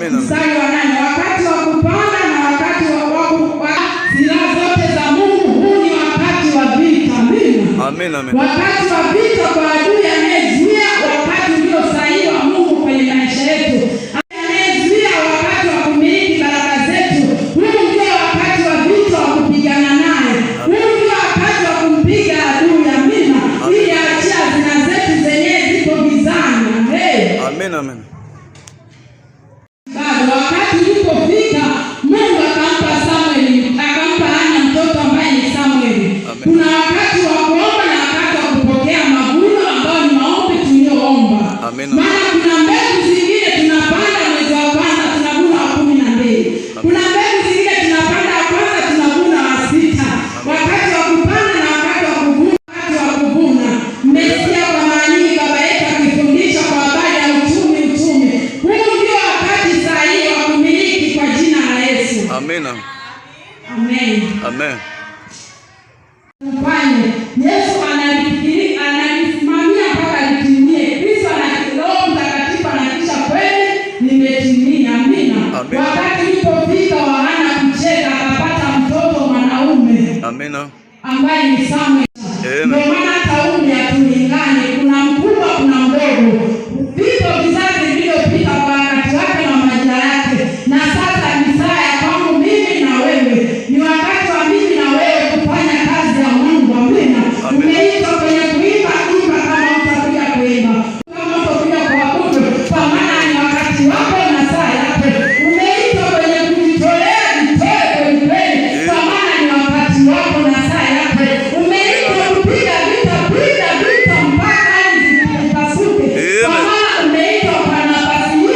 Amen. Mstari wa 8, wakati wa kupanda na wakati wa silaha zote za Mungu. Huu ni wakati wa vita. Amina. Amen, amen. Wakati wa vita kwa adui anayezuia wakati ulio sahihi wa Mungu kwenye maisha yetu, anayezuia wakati wa kumiliki baraka zetu. Huu ndio wakati wa vita wa kupigana naye. Huu ndio wakati wa kumpiga adui. Amina, ili aachie hazina zetu zenyewe ziko gizani. Amen. Amen, amen. Bado wakati ulipofika, Mungu akampa Samueli, akampa Hana mtoto ambaye ni Samueli. Amen. Kuna wakati wa kuomba na wakati wa kupokea mavuno ambayo ni maombi tuliyoomba. Amen. Maana kuna mbegu zingine tunapanda mwezi wa kwanza, tunavuna wa 12. Kuna mbegu zingine tunapanda wa kwanza, tunavuna wa 6. Wakati wa kupanda na wakati wa kuvuna, wakati wa kuvuna. Mmesikia kwa mara nyingi baba yetu akifundisha kwa habari ya uchumi, uchumi. Huu ndio wakati sahihi wa kumiliki kwa jina la Yesu. Amen. Amen. Amen. Tufanye. Yesu analifikiri, analisimamia mpaka litimie. Kristo ana Roho Mtakatifu anahakikisha kweli limetimia. Amina. Amen. Wakati ulipofika wa Hana kucheka, akapata mtoto mwanaume Amen. ambaye ni Samuel. Amen. Ndio maana hata umri hatulingani, kuna mkubwa, kuna mdogo. Vipo vizazi vilivyopita kwa wakati wake na majira yake, na sasa ni saa ya kwangu mimi na wewe, ni wakati wa mimi na wewe kufanya kazi ya Mungu. Amina. Amen. Umeitwa kwenye kuimba, imba kama utakuja kuimba, kama utakuja kuabudu, kwa maana ni wakati wako na saa yako. Umeitwa kwenye kujitolea, jitoe kweli kweli, kwa maana ni wakati wako na saa yako. Umeitwa kupiga vita, piga vita mpaka ardhi ipasuke, kwa Amen. maana umeitwa kwa nafasi hiyo.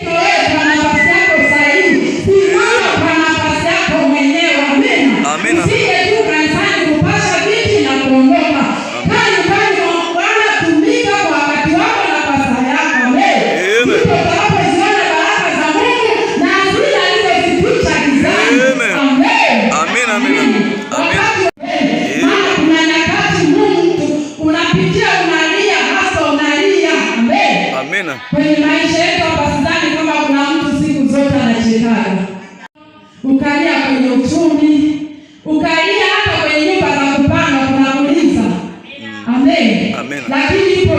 Wewe kwa nafasi yako sahihi, simama kwa nafasi yako mwenyewe. Amina. Amina. Usije tu kanisani kupasha viti na kuondoka. Kaa nyumbani mwa Bwana, tumika kwa wakati wako na kwa saa yako. Amen. Amen. Ndipo utakapoziona baraka za Mungu na zile alizozificha gizani. Amen. Amen. Amen, amen. Amen. Maana kuna nyakati Mungu unapitia, unalia, hasa unalia. Amen. Amen. Kwenye maisha yetu hapa sidhani kama kuna mtu siku zote anachekaga. Ukalia kwenye uchumi, ukalia hata kwenye nyumba za kupanga kunakuliza. Amen. Amen. Lakini ipo